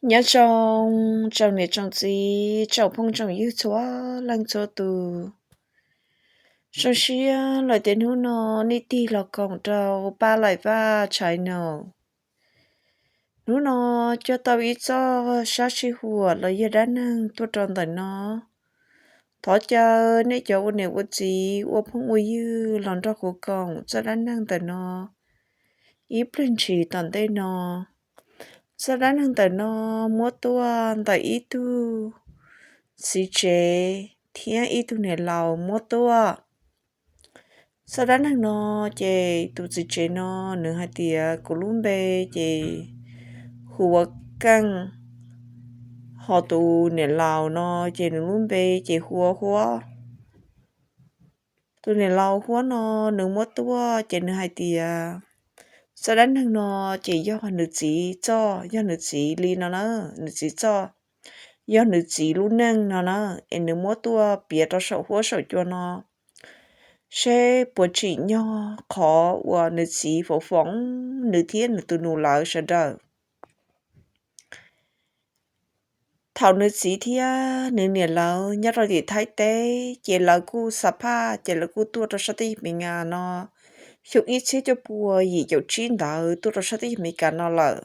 Nyob zoo tsoom niam tsoom txiv, tsoom phooj tsoom ywg txhua leej txhua tus. Zoo siab lawm tias hnub no nej tig los koom rau Paj Laim Vaj Channel. Hnub no coj tau ib txoj sab sij huam los yog dab neeg tuaj rau ntawm no. Thov caw nej cov ua niam ua txiv ua phooj ua ywg los nrog kuv koom txoj dab neeg ntawm no ib pliag ntshis tom ntej no. Txoj dab neeg ntawm no muab tuaj ntawm ib tug txiv tsev thiab ib tug niam laus muab tuaj. Txoj dab neeg no ces tus txiv tsev no nws hais tias kuv lub npe ces hu ua Keej, ho tus niam laus no ces nws lub npe ces hu ua Huab. Tus niam laus Huab no nws muab tuaj ces nws hais tias txoj dab neeg no ces yog nws txiv txoj, yog nws txiv li no na, nws txiv txoj, yog nws txiv lub neej no na, es nws muab tuaj piav rau saum huab saum cua no seb puas tsim nyog qhov uas nws txiv foom foom nws thiab nws tus nus lawv sawv daws. Thaum nws txiv thiab nws niam lawv nyob rau tim Thaib teb ces lawv kuj xa phaj ces lawv kuj tuaj rau sab teb chaws Amelikas no xyoo ib txhiab cuaj pua yim caum tsib ntawd tuaj rau sab teb chaws Amelikas no lawm.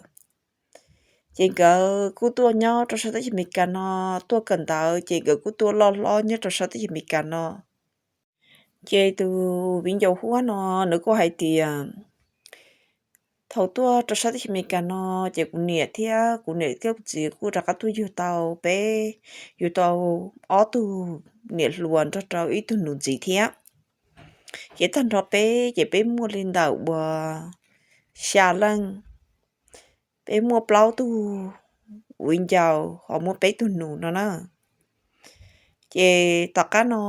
Ces nkawd kuj tuaj nyob rau sab teb chaws Amelikas no tuaj kawm ntawv ces nkawd kuj tuaj loj hlob nyob rau sab teb chaws Amelikas no. Ces tus viv ncaus Huab no nws kuj hais tias thaum tuaj rau sab teb chaws Amelikas no ces kuv niam thiab kuv niam thiab kuv txiv kuj rov qab tuaj yug tau peb, yug tau ob tug niam hluas nrog rau ib tug nus ntxiv thiab. Ces tag nrho peb ces peb muaj li ntawm uas xya leej, peb muaj plaub tug viv ncaus ho muaj peb tug nus no na. Ces tom qab no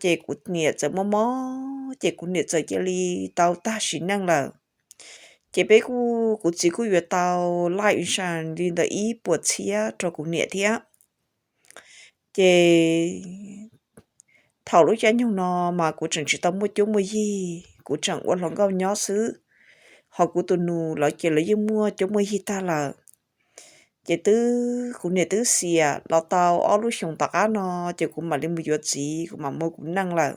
ces kuv niam txawm muaj mob ces kuv niam txawm cia li tau tag sim neej lawm. Ces peb kuj, kuv txiv kuj yuav tau life insurance li ntawm ib puas txhiab rau kuv niam thiab. Ces thaum lub caij nyoog no mas kuv tseem tsis tau muaj cuab muaj yig, kuv tseem ua hluas nkauj nyob xwb, ho kuv tus nus lawv ces lawv yeej muaj cuab muaj yig tag lawm. Ces twb, kuv niam twb xiam los tau ob lub xyoos tom qab no ces kuv mam li mus yuav txiv, kuv mam muaj kuv neej lawm.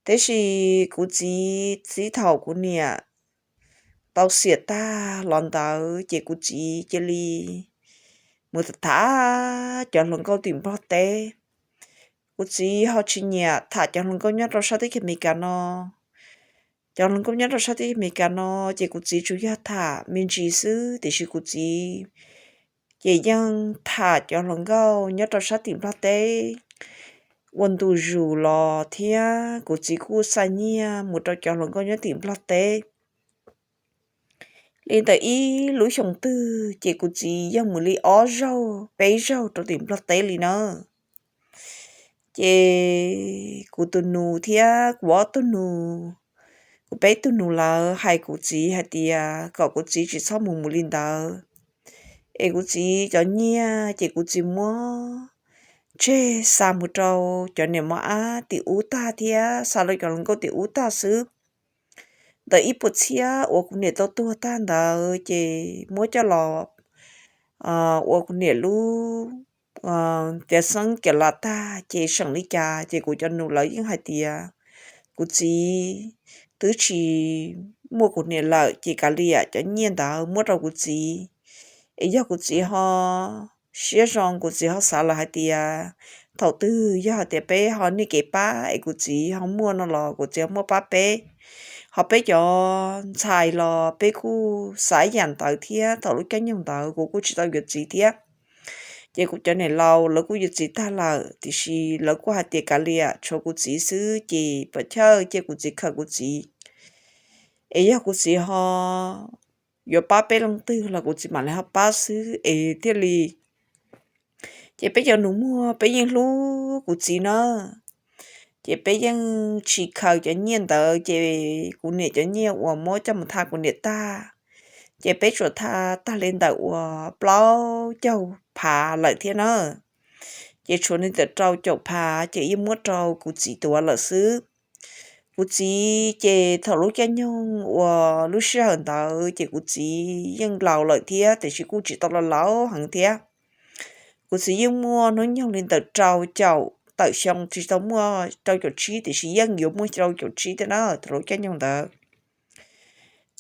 Tab sis kuv txiv txij thaum kuv niam tau xiam tag los ntawd ces kuv txiv cia li mus tham cov hluas nkauj tim Nplog teb. Kuv txiv ho tsis nyiam tham cov hluas nkauj nyob rau sab teb chaws Amelikas no. Cov hluas nkauj nyob rau sab teb chaws Amelikas no ces kuv txiv tsuas yog tham me ntsis xwb, tiam sis kuv txiv ces yeej tham cov hluas nkauj nyob rau sab tim Nplog teb ua ntu zus los thiab kuv txiv kuj xa nyiaj mus rau cov hluas nkauj nyob tim Nplog teb. Li ntawm ib lub xyoos twg ces kuv txiv yog mus li ob zaug peb zaug rau tim Nplog teb li na. Ces kuv tus nus thiab kuv ob tug nus, kuv peb tug nus lawv hais kuv txiv hais tias kom kuv txiv tsis txhob mus mus li ntawd, es kuv txiv cov nyiaj ces kuv txiv muab tseg xa mus rau cov niam mos ab tim ub tag thiab xa rau cov hluas nkauj tim ub tag xwb. Ntawm ib puas txhiab uas kuv niam tau tuag tag ntawd ces muab coj los ua kuv niam lub tiav xeeb kiav las tag ces seem li cas ces kuv cov nus lawv yeej hais tias kuv txiv twb tsis muaj kuv niam lawm ces kav liam cov nyiaj ntawd muab rau kuv txiv. Es yog kuv txiv ho siab zoo, kuv txiv ho xav lawm hais tias thaum twg yog hais tias peb ho niaj kev pab es kuv txiv ho muaj no los kuv txiv ho muab pab peb. Ho peb cov ntxhais los peb kuj xav ib yam ntawd thiab, thaum lub caij nyoog ntawd kuv kuj tsis tau yuav txiv thiab. Ces kuv cov niam laus lawv kuj yuav txiv tag lawm, tiam sis lawv kuj hais tias kav liam tshuav kuv txiv xwb ces pom chawj cia kuv txiv khaws kuv txiv. Es yog kuv txiv ho yuav pab peb leej twg los kuv txiv mam li ho pab xwb es thiaj li. Ces peb cov nus muag peb yeej hlub kuv txiv na, ces peb yeej tsis khaws cov nyiaj ntawd, ces kuv niam cov nyiaj uas muab coj mus tha kuv niam tag, ces peb tsuas tha tag li ntawm uas plaub caug phav lawm thiab na. Ces tshuav li ntawm rau caum phav ces yeej muab rau kuv txiv tuav lawm xwb. Kuv txiv ces thaum lub caij nyoog uas lub sij hawm ntawd ces kuv txiv yeej laus lawm thiab tiam sis kuj tsis tau laus laus heev thiab. Kuv txiv yeej muaj hnub nyoog li ntawm rau caum tawm xyoo, tsis tau muaj rau caum tsib tiam sis yeej yuav muaj rau caum tsib thiab na thaum lub caij nyoog ntawd.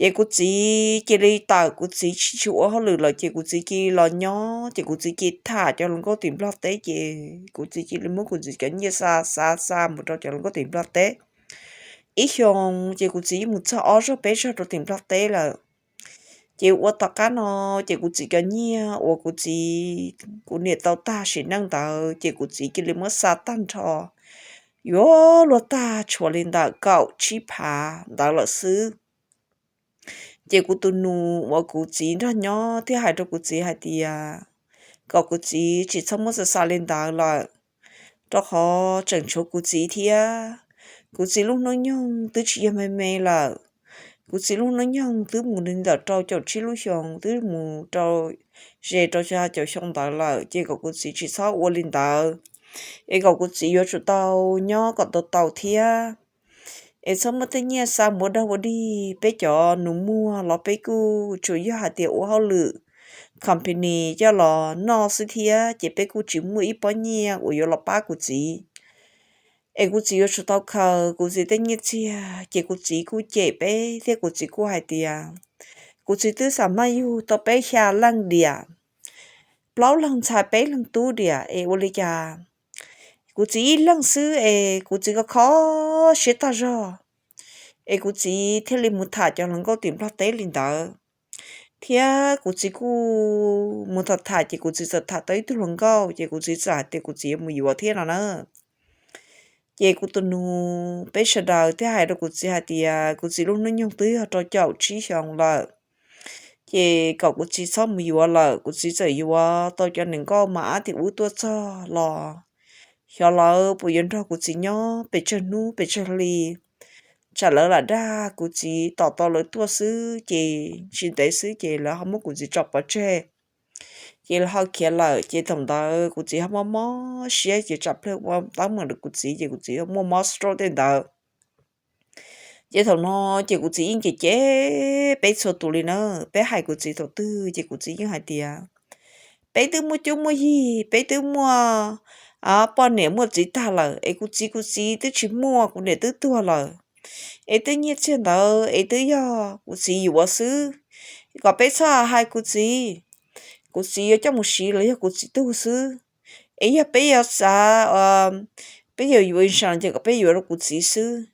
Ces kuv txiv cia li tawm, kuv txiv tsis ua hauj lwm lawm ces kuv txiv cia li los nyob ces kuv txiv cia li tham cov hluas nkauj tim Nplog teb ces kuv txiv cia li muab kuv txiv cov nyiaj xa xa xa mus rau cov hluas nkauj tim Nplog teb. Ib xyoos ces kuv txiv yeej mus txog ob zaug peb zaug rau tim Nplog teb lawm. Ces ua tom qab no ces kuv txiv cov nyiaj uas kuv txiv kuv niam tau tag sim neej ntawd ces kuv txiv cia li muab xa tag nrho, yuav luag tag tshuav li ntawm kaum tsib phav ntawd lawm xwb. Ces kuv tus nus uas kuv txiv nrog nyob thiaj hais rau kuv txiv hais tias kom kuv txiv tsis txhob muab xa xa li ntawd lawm, rau qhov tseem tshuav kuv txiv thiab. Kuv txiv lub hnub nyoog twb tsis yog me me lawm, kuv txiv lub hnub nyoog twb mus li ntawm rau caum tsib lub xyoos, twb mus rau ze rau xya caum xyoo ntawd lawm ces kom kuv txiv tsis txhob ua li ntawd, es kom kuv txiv yuav tsum tau nyob kom tau tau thiab. Es txhob muab tej nyiaj xa mus ua dog ua dig, peb cov nus muag los peb kuj tsuas yog hais tias ua hauj lwm company coj los noj xwb thiab ces peb kuj tsis muaj ib pob nyiaj uas yuav los pab kuv txiv. Es kuv txiv yuav tsum tau khaws kuv txiv tej nyiaj txiag ces kuv txiv kuj cem peb thiab kuv txiv kuj hais tias kuv txiv twb xam maj yug tau peb xya leej diam, plaub leeg ntxhais peb leeg tub diam es ua li cas kuv txiv ib leeg xwb es kuv txiv kho kho siab tag zog, es kuv txiv thiaj li mus tham cov hluas nkauj tim Nplog teb li ntawd. Thiab kuv txiv kuj mus tham tham ces kuv txiv txawm tham tau ib tug hluas nkauj ces kuv txiv txawm hais tias kuv txiv yuav mus yuav thiab no na. Ces kuv tus nus peb sawv daws thiaj hais rau kuv txiv hais tias kuv txiv lub hnub nyoog twb yog rau caum tsib xyoos lawm, ces kom kuv txiv txhob mus yuav lawm, kuv txiv txawm yuav tau cov niam nkauj mas ab tim ub tuaj txog los xyov lawv puas yuav nrog kuv txiv nyob pes tsawg hnub pes tsawg hli. Tsam lawv lam dag kuv txiv tom tau lawv tuaj xwb ces tsis ntev xwb ces lawv ho muab kuv txiv tso pov tseg, ces lawv ho khiav lawm. Ces thaum ntawd kuv txiv ho mob mob siab ces tsam plawg ua teeb meem rau kuv txiv ces kuv txiv muaj mob stroke tej ntawd. Ces thaum no ces kuv txiv yeej cem cem peb txhua tus li na. Peb hais kuv txiv thaum twg ces kuv txiv yeej hais tias peb twb muaj cuab muaj yig, peb twb muaj poj niam muaj txiv tag lawm es kuv txiv, kuv txiv twb tsis muaj, kuv niam twb tuag lawm, es tej nyiaj txiag ntawd es twb yog kuv txiv yuav xwb. Kom peb txhob hais kuv txiv, kuv txiv yuav coj mus siv los yog kuv txiv tug xwb. Es yog peb yuav xav, peb yuav yuav insurance ces kom peb yuav rau kuv txiv xwb.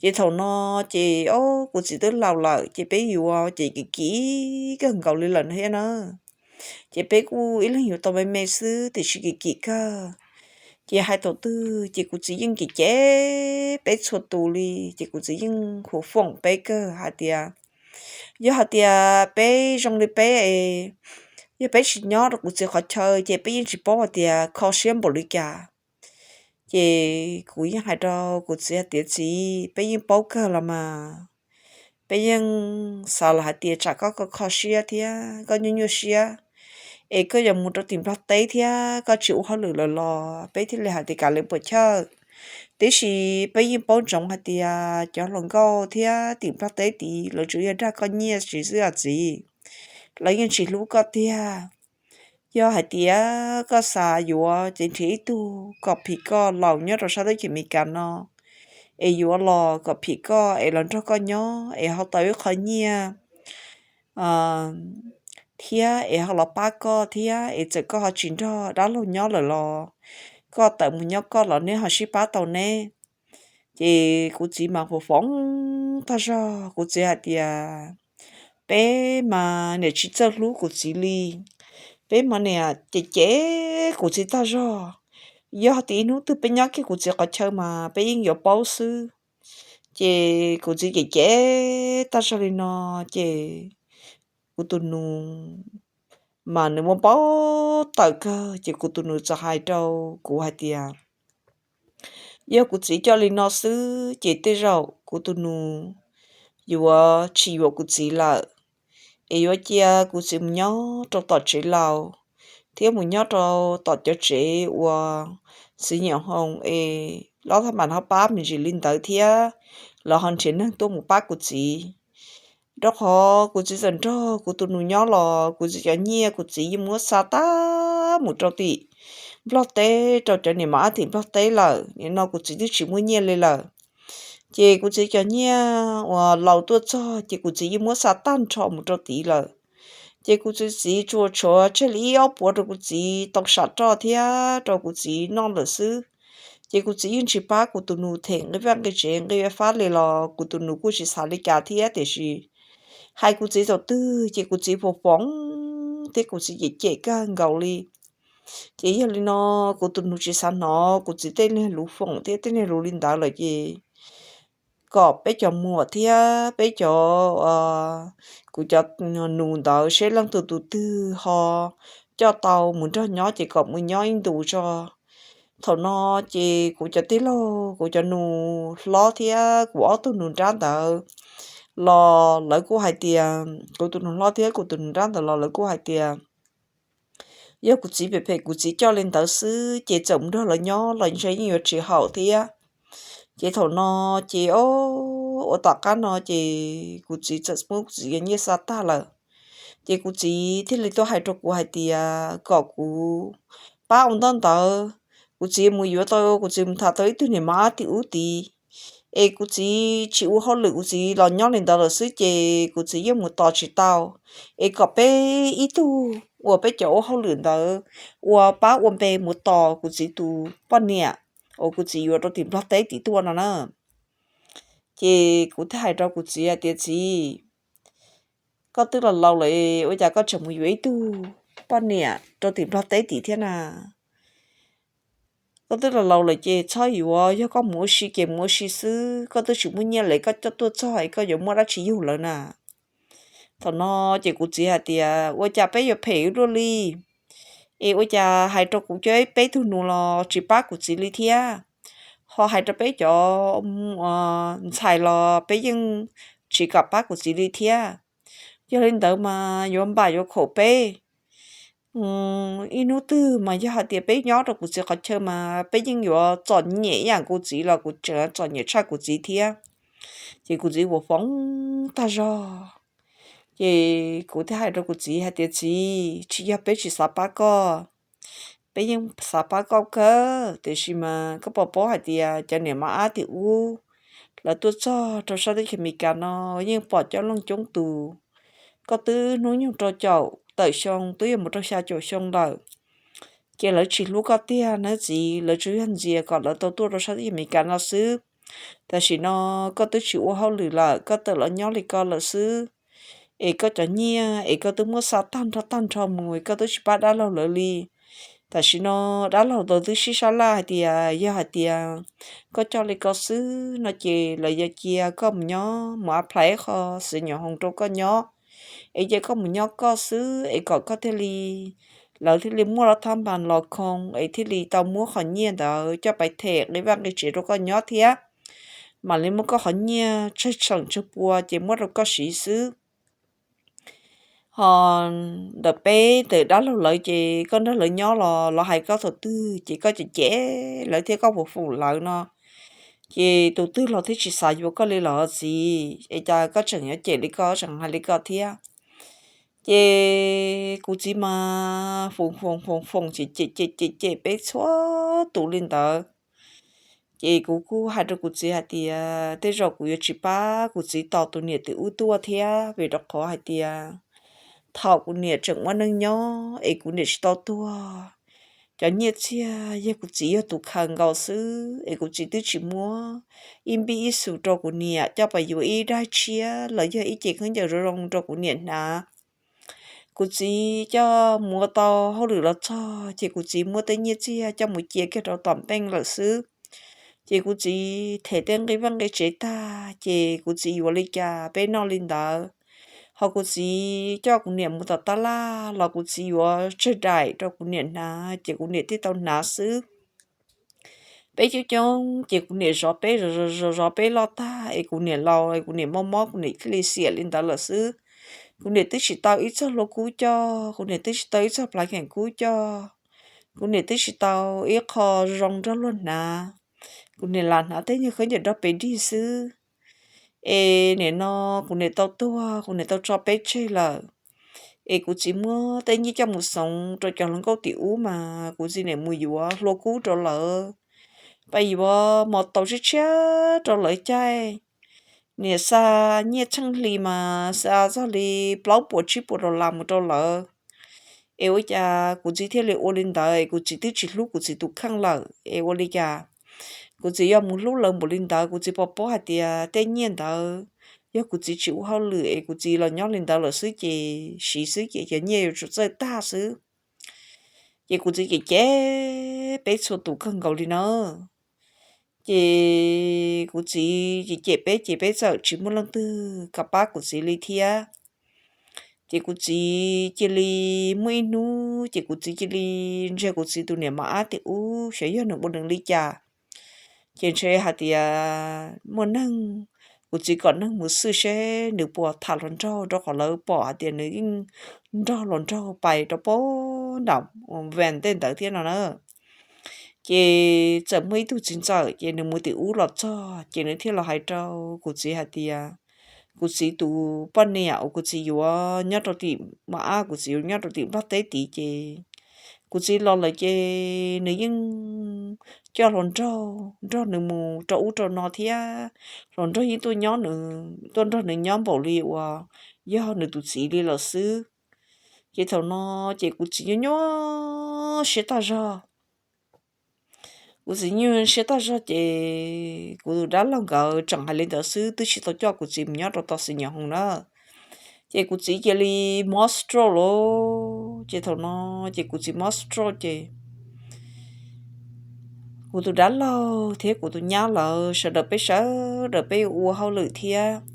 Ces thaum no ces o, kuv txiv twb laus lawm ces peb yuav ces kim kim kawg nkaus li lawm thiab na. Ces peb kuj ib leeg yuav tau me me xwb tiam sis kim kim kawg. Ces hais thaum twg ces kuv txiv yeej cem cem peb txhua tus li, ces kuv txiv yeej huv foom peb kawg hais tias yog hais tias peb zoo li peb, yog peb tsis nyob rau kuv txiv qhov chaw ces peb yeej tsis paub hais tias kho siab npaum li cas. Ces kuv yeej hais rau kuv txiv hais tias txiv, peb yeej paub kawg los mas, peb yeej xav los hais tias tsam koj kho kho siab thiab koj nyuaj nyuaj siab es koj yuav mus rau tim Nplog teb thiab koj tsis ua hauj lwm lawm los peb thiaj li hais tias kav liam puam chawj. Tiam sis peb yeej paub ntsoov hais tias cov hluas nkauj thiab tim Nplog teb tid lawv tsuas yog dag koj nyiaj siv xwb os txiv, lawv yeej tsis hlub koj tiag. Yog hais tias koj xav yuav ces nrhiav ib tug kom phim koj laus nyob rau sab teb chaws Amelikas no, es yuav los kom phim koj es los nrog koj nyob es ho tau ib qho nyiaj thiab es ho los pab koj thiab es txawm koj ho tsis nrog dab laug nyob lawm los koj tawm mus nyob koj los neb ho sib pab tau neb. Ces kuv txiv mas huv foom tag zog, kuv txiv hais tias peb mas niam tsis txawj hlub kuv txiv li, peb mas niam cem cem kuv txiv tag zog. Yog tias ib hnub twg peb nyob kiag kuv txiv qhov chaw mas peb yeej yuav paub xwb. Ces kuv txiv cem cem tag zog li no, ces kuv tus nus mas nws muaj npau taws kawg, ces kuv tus nus txawm hais rau kuv hais tias yog kuv txiv coj li no xwb ces tej zaum kuv tus nus yuav tsis yuav kuv txiv lawm, es yuav cia kuv txiv mus nyob rau tom tsev laus thiab mus nyob rau tom cov tsev uas txiv nyam hoo es lawv thaj mam ho pab me ntsis li ntawd thiab, lawv ho nrhiav neeg tuaj mus pab kuv txiv. Rau qhov kuv txiv txawm nrog kuv tus nus nyob los kuv txiv cov nyiaj kuv txiv yeej muab xa tag mus rau tim Nplog teb rau cov niam mos ab tim Nplog teb lawm. Nim no kuv txiv twb tsis muaj nyiaj li lawm. Ces kuv txiv cov nyiaj uas laus tuaj txog ces kuv txiv yeej muab xa tag nrho mus rau tid lawm. Ces kuv txiv txiv tsuas tshuav tseg li ib ob puas rau kuv txiv tau sam roj thiab rau kuv txiv noj lawm xwb. Ces kuv txiv yeej tsis pab kuv tus nus them nqi vaj nqi tsev nqi fab li los kuv tus nus kuj tsis xav li cas thiab, tiam sis hais kuv txiv thaum twg ces kuv txiv foom foom thiab kuv txiv cem cem kawg nkaus li. Ces yog li no kuv tus nus tsis xav hnov kuv txiv tej niag lus foom thiab tej niag lus li ntawd lawm ces kom peb cov muam thiab peb cov, kuv cov nus ntawd seb leej twg tus twg ho coj tau mus nrog nyob ces kom mus nyob ib ntus tso. Thaum no ces kuv cov tij laug, kuv cov nus hlob thiab kuv ob tug nus nrab ntawd los lawv kuj hais tias, kuv tus nus hlob thiab kuv tus nus nrab ntawd los lawv kuj hais tias yog kuv txiv phem phem kuv txiv coj li ntawd xwb ces txawm mus nrog lawv nyob los ntshe yeej yuav tsis haum thiab. Ces thaum no ces o, ua tom qab no ces kuv txiv txawm muab kuv txiv nyiaj xa tag lawm. Ces kuv txiv thiaj li tuaj hais rau kuv hais tias kom kuv pab ua ntaub ntawv, kuv txiv mus yuav tau, kuv txiv mus tham tau ib tug niam mos ab tim ub tid, es kuv txiv tsis ua hauj lwm kuv txiv los nyob li ntawd lawm xwb ces kuv txiv yeej mus tos tsis tau. Es kom peb ib tug uas peb cov ua hauj lwm ntawd ua pab ua npe mus tos kuv txiv tus poj niam uas kuv txiv yuav rau tim Nplog teb tim tuaj no na. Ces kuv thiaj hais rau kuv txiv hais tias txiv, koj twb los laus lawm ua cas koj tseem mus yuav ib tug poj niam rau tim Nplog teb tim thiab na? Koj twb los laus lawm ces txhob yuav, yog koj mus ua si ces mus ua si xwb, koj twb tsis muaj nyiaj lawm koj coj tuaj txog es koj yuav muaj dab tsi yug lawv na? Thaum no ces kuv txiv hais tias ua cas peb yuav phem ib luaj li, es ua cas hais rau kuv cov peb tug nus los tsis pab kuv txiv li thiab, ho hais rau peb cov ntxhais los peb yeej tsis kam pab kuv txiv li thiab. Yog li ntawd mas yuav npam yuav khaum peb. Ib hnub twg mas yog hais tias peb nyob rau kuv txiv qhov chaw mas peb yeej yuav txom nyem ib yam kuv txiv los kuv tseem txom nyem tshaj kuv txiv thiab. Ces kuv txiv foom foom tag zog. Ces kuv thiaj hais rau kuv txiv hais tias txiv, tsis yog peb tsis xav pab koj, peb yeej xav pab koj kawg, tiam sis mas koj puas paub hais tias cov niam mos ab tim ub lawv tuaj txog rau sab teb chaws Amelikas no yeej pom coob leej coob tus. Koj twb hnub nyoog rau caum tawm xyoo twb yuav mus rau xya caum xyoo lawm, ces lawv tsis hlub koj tiag nawb txiv, lawv tsuas yog ntxias kom lawv tau tuaj rau sab teb chaws Amelikas no xwb. Tam sim no koj twb tsis ua hauj lwm lawm, koj tawm los nyob li ko lawm xwb, es koj cov nyiaj es koj twb muab xa tag nrho tag nrho mus, koj twb tsis pab dab laug lawv li. Tam sim no dab laug lawv twb sib sab laj hais tias yog hais tias koj coj li ko xwb no ces lawv yuav cia koj mus nyob mus apply ib qho xwm nyuam hoos rau koj nyob, es cia koj mus nyob koj xwb es kom koj thiaj li, lawv thiaj li muaj lab thab npas los khoo es thiaj li tau muab qhov nyiaj ntawd coj pais them nqi vaj nqi tsev rau koj nyob thiab, mam li muab koj qhov nyiaj tsawg tseem tsawg pua ces muab rau koj siv xwb. Ho ntawm peb ntawm dab laug lawv ces koj nrog lawv nyob los lawv hais koj thaum twg ces koj cem cem lawv thiab koj foom foom lawv no, ces tus twg los thiaj tsis xav yuav koj li los txiv, es cas koj tseem yuav cem li ko tseem hais li ko thiab. Ces kuv txiv mas foom foom foom foom cem cem cem cem cem peb txhua tus li ntawd. Ces kuv kuj hais rau kuv txiv hais tias tej zaum kuv yuav tsis pab kuv txiv tos tus niam tim ub tuaj thiab, vim rau qhov hais tias thaum kuv niam tseem ua neej nyob es kuv niam tsis tau tuag, cov nyiaj txiag yog kuv txiv yog tus khaws nkaus xwb es kuv txiv twb tsis muab ib npib ib xus rau kuv niam coj pais yuav ib daig tshiab los yog ib ce khaub ncaws zoo zoo rau kuv niam hnav. Kuv txiv coj mus ua tau hauj lwm los txog ces kuv txiv muab tej nyiaj txiag coj mus cia kiag rau tom npeej lawm xwb. Ces kuv txiv them tej nqi vaj nqi tsev tag ces kuv txiv yuav li cas peb noj li ntawd. Ho kuv txiv coj kuv niam mus tom tab laj los kuv txiv yuav tsawg daim rau kuv niam hnav ces kuv niam thiaj tau hnav xwb. Peb coob coob ces kuv niam zov peb zov zov zov peb loj tag es kuv niam laus es kuv niam mob mob kuv niam thiaj li xiam li ntawd lawm xwb. Kuv niam twb tsis tau ib txoj hlua kub coj, kuv niam twb tsis tau ib txoj plav kheem kub coj, kuv niam twb tsis tau ib qho zoo nrog luag hnav. kuv niam lam hnav tej nyuag khaub ncaws dob pes dig xwb. Es nim no kuv niam tau tuag, kuv niam tau tso peb tseg lawm, es kuv txiv muab tej nyiaj coj mus xoov rau cov hluas nkauj tim ub mas kuv txiv niam mus yuav hlua kub rau lawv, pab yuav mos taus tshiab tshiab rau lawv caij. Niam xa nyiaj tsheej hli mas xa txog li plaub puas tsib puas dollar mus rau lawv. Es ua cas kuv txiv thiaj li ua li ntawd, es kuv txiv twb tsis hlub kuv txiv tus kheej lawm, es ua li cas kuv txiv yuav mus hlub lawv npaum li ntawd? Kuv txiv puas paub hais tias tej nyiaj ntawd yog kuv txiv tsis ua hauj lwm es kuv txiv los nyob li ntawd lawm xwb ces siv xwb ces cov nyiaj yuav tsum txawj tag xwb. Ces kuv txiv cem cem peb txhua tus kawg nkaus li na. Ces kuv txiv cem cem peb ces peb txawm tsis muaj leej twg kom pab kuv txiv li thiab. Ces kuv txiv cia li muaj ib hnub ces kuv txiv cia li ntsia kuv txiv tus niam mos ab tim ub xyov yog nws ua nws li cas. Ces ntshe hais tias muaj neeg, kuv txiv kom neeg mus xwj seb nws puas tham hluas nraug, rau qhov lawv pom hais tias nws yeej nrog hluas nraug pais rau pab nram van tej ntawd thiab no na. Ces txawm muaj ib tug txiv ntxawm ces nws mus tim ub los txog ces nws thiaj los hais rau kuv txiv hais tias kuv txiv tus poj niam uas kuv txiv yuav nyob rau tim mos ab, kuv txiv yuav nyob rau tim nplog teb tid ces kuv txiv los lawm ces nws yeej coj hluas nraug nrog nws mus rau ub rau no thiab. Hluas nraug yeej tuaj nyob nws, tuaj nrog nws nyob npaum li uas yog nws tus txiv li lawm xwb. Ces thaum no ces kuv txiv nyuaj nyuaj siab tag zog. Kuv txiv nyuaj siab tag zog ces kuv tus dab laug nkawd tseem hais li ntawd xwb, twb tsis tau coj kuv txiv mus nyob rau tom xis nyos hoos na. Ces kuv txiv cia li mob stroke lawm. Ces thaum no ces kuv txiv mob stroke ces kuv tus dab laug thiab kuv tus nyab lawv sawv daws peb sawv daws peb ua hauj lwm thiab.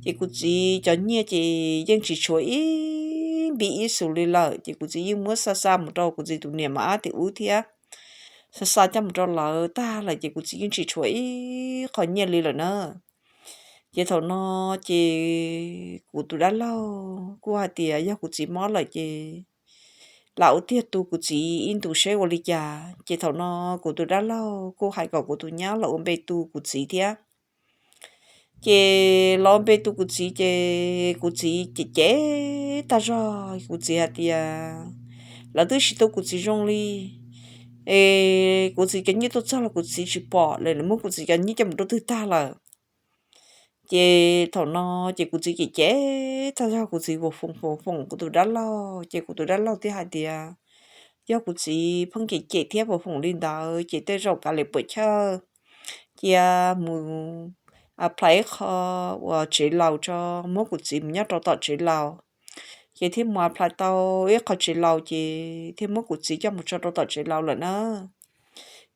Ces kuv txiv cov nyiaj ces yeej tsis tshuav ib npib ib xus li lawm, ces kuv txiv yeej muab xa xa mus rau kuv txiv tus niam mos ab tim ub thiab. Xa xa coj mus rau lawv tag lawm ces kuv txiv yeej tsis tshuav ib qho nyiaj li lawm na. Ces thaum no ces kuv tus dab laug kuj hais tias yog kuv txiv mob lawm ces lam ua tiag tu kuv txiv ib ntus seb ua li cas. Ces thaum no kuv tus dab laug kuj hais kom kuv tus nyab los ua npe tu kuv txiv thiab. Ces los ua npe tu kuv txiv ces kuv txiv cem cem tag zog, kuv txiv hais tias lawv twb tsis tu kuv txiv zoo li, es kuv txiv cov nyiaj tuaj txog los kuv txiv tsis pom lawm, muab kuv txiv cov nyiaj coj mus rau twg tag lawm. Ces thaum no ces kuv txiv cem cem tag zog, kuv txiv puas foom foom foom kuv tus dab laug, ces kuv tus dab laug thiaj hais tias yog kuv txiv pheej cem cem thiab puas foom li ntawd ces tej zaum kav liam puam chawj cia mus apply ib qho uas tsev laus tso, muab kuv txiv mus nyob rau tom tsev laus. Ces thiaj mus apply tau ib qho tsev laus ces thiaj muab kuv txiv coj mus tso rau tom tsev laus lawm na.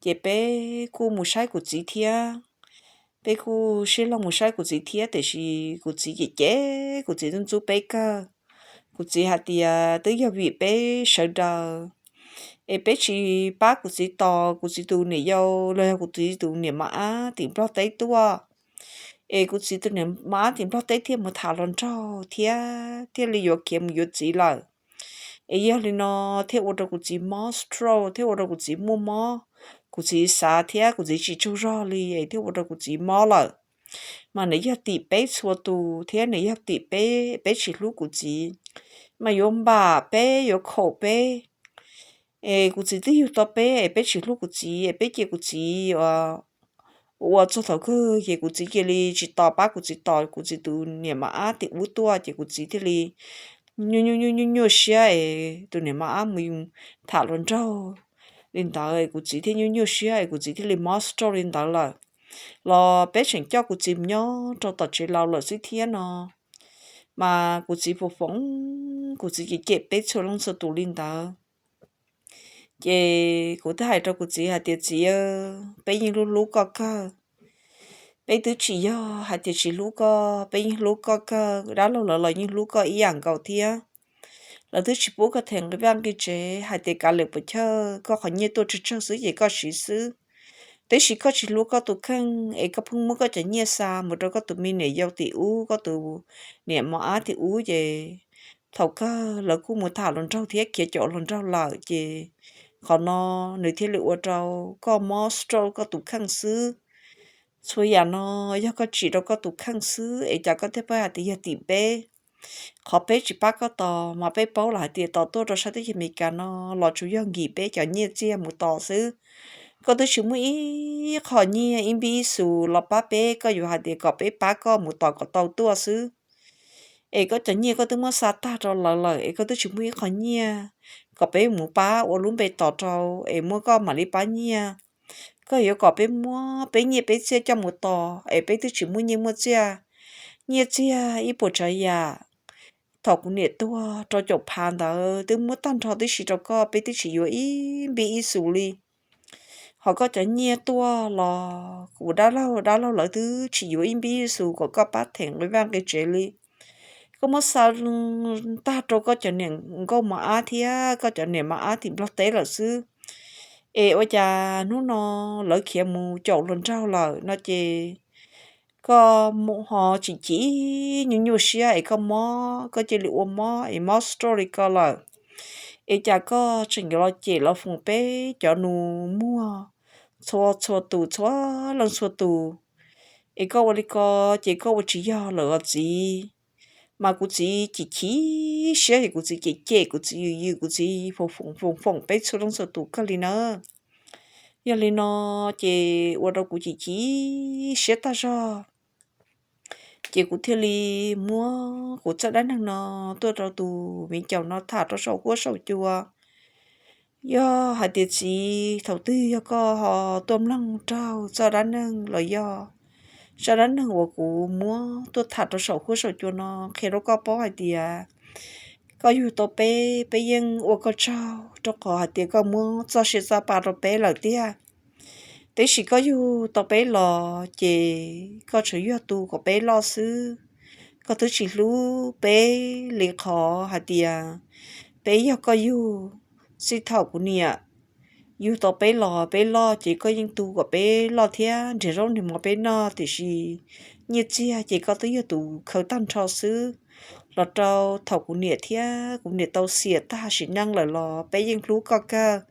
Ces peb kuj mus saib kuv txiv thiab, peb kuj sib laug mus saib kuv txiv thiab, tiam sis kuv txiv cem cem, kuv txiv ntxub ntxub peb kawg. Kuv txiv hais tias twb yog vim peb sawv daws es peb tsis pab kuv txiv tos kuv txiv tus niam yau los yog kuv txiv tus niam mos ab tim nplog teb tuaj, es kuv txiv tus niam mos ab tim nplog teb thiaj mus tham hluas nraug thiab thiaj li yuav khiav mus yuav txiv lawm. Es yog li no thiaj ua rau kuv txiv mob stroke, thiaj ua rau kuv txiv muaj mob, kuv txiv xav thiab kuv txiv tsis tsaug zog li es thiaj ua rau kuv txiv mob lawm. Mas nws yog tim peb txhua tus thiab nws yog tim peb, peb tsis hlub kuv txiv, mas yuav npam peb, yuav khaum peb. Es kuv txiv twb yug tau peb es peb tsis hlub kuv txiv es peb cia kuv txiv ua txog thaum kawg ces kuv txiv cia li tsis tos pab kuv txiv tos kuv txiv tus niam mos ab tim ub tuaj ces kuv txiv thiaj li nyuaj nyuaj nyuaj nyuaj siab es tus niam mos ab mus tham hluas nraug li ntawd, kuv txiv thiaj nyuaj nyuaj siab es kuv txiv thiaj li mob stroke li ntawd lawm. Los peb tseem coj kuv txiv mus nyob rau tom tsev laus lawm xwb thiab no. Mas kuv txiv puas foom, kuv txiv cem cem peb txhua leej txhua tus li ntawd. Ces kuv thiaj hais rau kuv txiv hais tias txiv, peb yeej hlub hlub koj kawg. Peb twb tsis yog hais tias tsis hlub koj, peb yeej hlub koj kawg, dab laug lawv los yeej hlub koj ib yam nkaus thiab. Lawv twb tsis pub koj them nqi vaj nqi tsev hais tias kav liam puas chawj, koj qhov nyiaj tuaj tsawg tsawg xwb ces koj siv xwb. Tiam sis koj tsis hlub koj tus kheej es koj pheej muab koj cov nyiaj xa mus rau koj tus me niam yau tim ub, koj tus niam mos ab tim ub ces thaum kawg lawv kuj mus tham hluas nraug thiab khiav caum hluas nraug lawm ces Qhov no nws thiaj li ua rau koj mob stroke koj tus kheej xwb. Txhua yam no yog koj tsim rau koj tus kheej xwb es cas koj thiaj pheej hais tias yog tim peb. Qhov peb tsis pab koj tos mas peb paub lawm hais tias tos tuaj rau sab teb chaws Amelikas no los tsuas yog nkim peb cov nyiaj txiag mus tos xwb. Koj twb tsis muaj ib qho nyiaj ib npib ib xus los pab peb, koj yuav hais tias kom peb pab koj mus tos kom tau tuaj xwb. Es koj cov nyiaj koj twb muab xa tag rau lawv lawm es koj twb tsis muaj ib qho nyiaj kom peb mus pab ua lub npe tos rau es muab koj mam li pab nyiaj. Koj yuav kom peb muab peb nyiaj peb txiaj coj mus tos es peb twb tsis muaj nyiaj muaj txiaj. Nyiaj txiag ib puas tsav yam thaum kuv niam tuag rau caum phav ntawd twb muab tag nrho tib si rau koj, peb twb tsis yuav ib npib ib xus li. Ho koj cov nyiaj tuaj los kuv dab laug dab laug lawv twb tsis yuav ib npib ib xus kom koj pab them nqi vaj nqi tsev li. Koj muab xa tag rau koj cov niam nkauj mos ab thiab koj cov niam mos ab tim Nplog teb lawm xwb. Es ua cas hnub no lawv khiav mus caum hluas nraug lawm no ces koj ho tsis chim nyuaj nyuaj siab es koj mob, koj cia li ua mob es mob stroke li ko lawm. Es cas koj tseem yuav los cem los foom peb cov nus muag txhua txhua tus txhua leej txhua tus. Es koj ua li ko ces koj ua tsis yog lawm os txiv. Mas kuv txiv chim chim siab es kuv txiv cem cem, kuv txiv yws yws, kuv txiv foom foom foom foom peb txhua leej txhua tus kawg li na. Yog li no ces ua rau kuv chim chim siab tag zog. Ces kuv thiaj li muab kuv txoj dab neeg no tuaj rau tus viv ncaus no tham rau saum huab saum cua. Yog hais tias txiv thaum twg yog koj ho tuaj mloog raug txoj dab neeg los yog zaj dab neeg uas kuv muab tuaj tham rau saum huab saum cua no qhia rau koj paub hais tias koj yug tau peb, peb yeej ua koj tsaug rau qhov hais tias koj muab txoj sia txoj pa rau peb lawm tiag. Tab sis koj yug tau peb los ces koj tsuas yog tu kom peb loj xwb. Koj twb tsis hlub peb li qhov hais tias peb yog koj yug. Txij thaum kuv niam yug tau peb los peb loj ces koj yeej tu kom peb loj thiab nrhiav zaub nrhiav mov peb noj, tiam sis nyiaj txiag ces koj twb yog tus khaws tag nrho xwb. Los rau thaum kuv niam thiab kuv niam tau xiam tag sim neej lawm los peb yeej hlub koj kawg.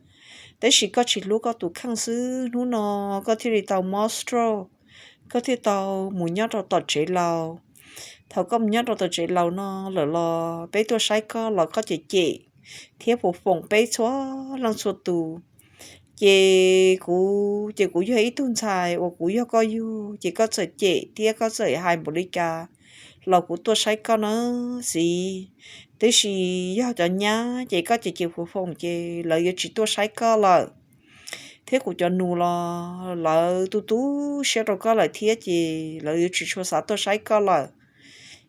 Tab sis koj tsis hlub koj tus kheej xwb, hnub no koj thiaj li tau mob stroke, koj thiaj tau mus nyob rau tom tsev laus. Thaum koj mus nyob rau tom tsev laus no lawm los peb tuaj saib koj los koj cem cem thiab foom foom peb txhua leej txhua tus. Ces kuv, ces kuv yog ib tug ntxhais uas kuv yog koj yug ces koj txawm cem thiab koj txawm hais npaum li cas los kuv tuaj saib koj na txiv. Tab sis yog cov nyab ces koj cem cem foom foom ces lawv yuav tsis tuaj saib koj lawm. Thiab kuv cov nus los lawv tu tu siab rau koj lawm thiab ces lawv yuav tsis tshua xav tuaj saib koj lawm.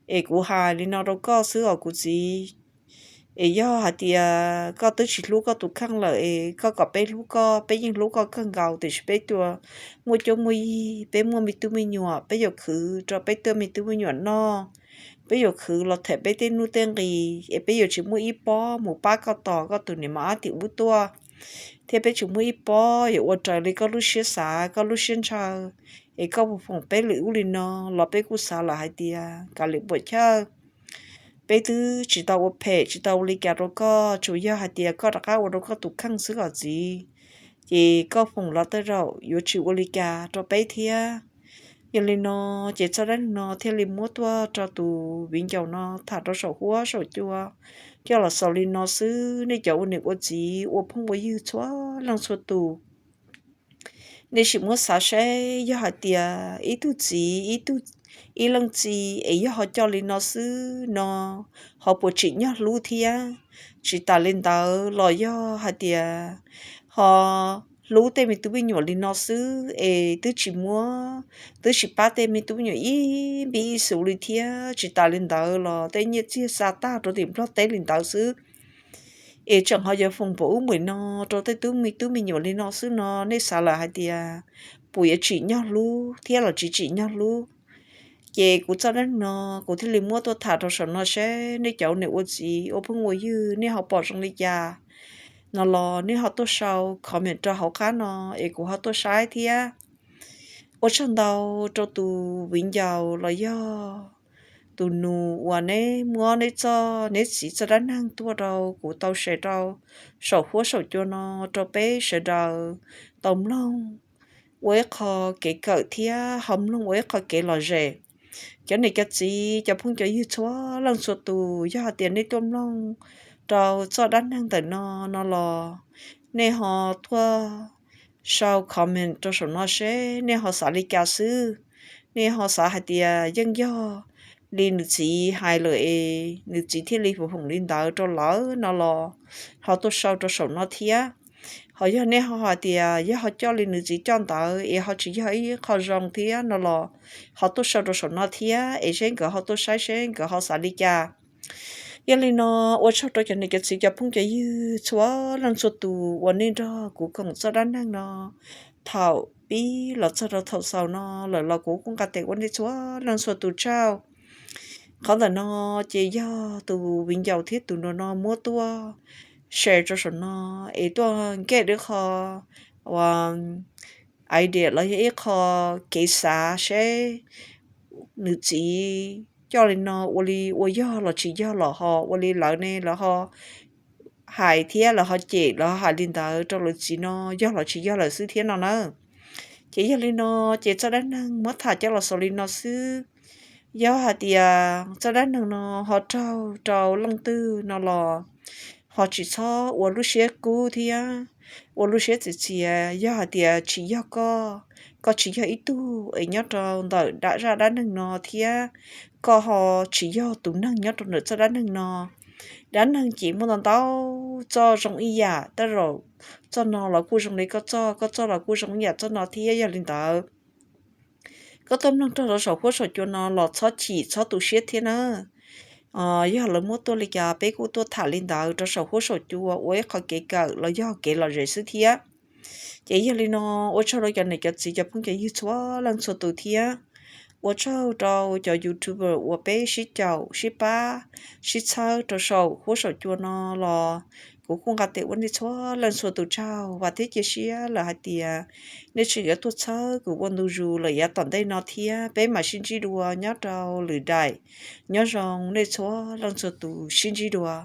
Es kuv hais li no rau koj xwb os kuv txiv. Es yog hais tias koj twb tsis hlub koj tus kheej lawm es koj kom peb hlub koj, peb yeej hlub koj kawg nkaus, tiam sis peb tuaj muaj cuab muaj yig, peb muaj me tub me nyuam, peb yuav khwv rau peb tej me tub me nyuam noj, peb yuav khwv los them peb tej nuj tej nqis, es peb yuav tsis muaj ib pob mus pab koj tos koj tus niam mos ab tim ub tuaj, thiab peb tsis muaj ib pob yuav ua raws li koj lub siab xav koj lub siab ntshaw. Es koj foom foom peb li ub li no los peb kuj xav lawm hais tias kav liam puam chawj, peb twb tsis tau ua phem tsis tau ua li cas rau koj, tsuas yog hais tias koj rov qab ua rau koj tus kheej xwb os txiv. Ces koj foom los tej zaum yuav tsis ua li cas rau peb thiab. Yog li no ces txoj dab neeg no thiaj li muab tuaj rau tus viv ncaus no tham rau saum huab saum cua coj los xaus li no xwb. Nej cov ua niam ua txiv ua phooj ua ywg txhua leej txhua tus, nej sim muab xav saib, yog hais tias ib tug txiv, ib leej txiv es yog ho coj li no xwb no ho puas tsim nyog hlub thiab? Tsis tas li ntawd los yog hais tias ho hlub tej me tub me nyuam li no xwb es twb tsis muab, twb tsis pab tej me tub me nyuam ib npib ib xus li thiab? Tsis tas li ntawd los tej nyiaj txiag xa tag rau tim Nplog teb li ntawd xwb es tseem ho yuav foom npaum ub npaum no rau tej tub me tub me nyuam li no xwb no, nej xav lawm hais tias puas yuav tsim nyog hlub thiab los tsis tsim nyog hlub? Ces kuv txoj dab neeg no kuv thiaj li muab tuaj tham rau saum no seb nej cov ua niam ua txiv ua phooj ua ywg nej ho pom zoo li cas no los nej ho tuaj sau comment rau hauv qab no es kuv ho tuaj saib thiab. Ua tsaug ntau rau tus viv ncaus los yog tus nus uas neb muab neb txoj, neb txiv txoj dab neeg tuaj rau kuv tau share rau saum huab saum cua no rau peb sawv daws tau mloog ua ib qho kev kawm thiab ho mloog ua ib qho kev lom zem. Cov niam cov txiv cov phooj cov ywg txhua leej txhua tus, yog hais tias nej tuaj mloog rau txoj dab neeg ntawm no no los, nej ho tuaj sau comment rau saum no seb nej ho xav li cas xwb. Nej ho xav hais tias yeej yog li nws txiv hais lawm es nws txiv thiaj li hu hoom li ntawd rau lawv no los, ho tuaj sau rau saum no thiab. Ho yog nej ho hais tias yog ho coj li nws txiv coj ntawd es ho tsis yog ib qho zoo thiab no los, ho tuaj sau rau saum no thiab es seb nkawd ho tuaj saib seb nkawd ho xav li cas. Yog li no, ua tsaug rau cov niam cov txiv cov phooj cov ywg txhua leej txhua tus uas nej nrog kuv koom txoj dab neeg no thaum pib los txog rau thaum xaus no lawm los kuv kuj nqa tes ua nej txhua leej txhua tus tsaug. Qhov ntawm no ces yog tus viv ncaus thiab tus nus no muab tuaj share rau saum no es tuaj nkej dib qho uas idea los yog ib qho kev xav seb nws txiv coj li no ua li ua yog los tsis yog los ho ua li lawv ne, lawv ho hais thiab lawv ho cem lawv ho hais li ntawd rau lawv txiv no yog los tsis yog lawm xwb thiab no na. Ces yog li no, ces txoj dab neeg muab tham coj los xaus li no xwb. Yog hais tias txoj dab neeg no ho raug rau leej twg no los, ho tsis txhob ua lub siab kub thiab ua lub siab txiav txiav. Yog hais tias tsis yog koj, koj tsis yog ib tug es nyob rau ntawm zaj dab neeg no thiab koj ho tsis yog tus neeg nyob rau ntawm txoj dab neeg no. Dab neeg ces muaj ntau ntau txoj zoo ib yam, tej zaum txoj no los kuj zoo li koj txoj, koj txoj los kuj zoo ib yam txoj no thiab. Yog li ntawd, koj tuaj mloog rau saum huab saum cua no los txhob chim txhob tu siab thiab na. Yog lawv muab tuaj li cas peb kuj tuaj tham li ntawd rau saum huab saum cua ua ib qho kev kawm los yog kev lom zem xwb thiab. Ces yog li no, ua tsaug rau cov niam cov txiv cov phooj cov ywg txhua leej txhua tus thiab. Ua tsaug rau cov YouTuber uas peb sib caum sib pab sib txhawb rau saum huab saum cua no los kuv kuj nqa tes ua nej txhua leej txhua tus tsaug, vam thiab cia siab lawm hais tias nej tseem yuav tuaj txhawb kuv ua ntu zus lawm yav tom ntej no thiab. Peb mam sib ntsib dua nyob rau lwm daim. Nyob zoo nej txhua leej txhua tus, sib ntsib dua.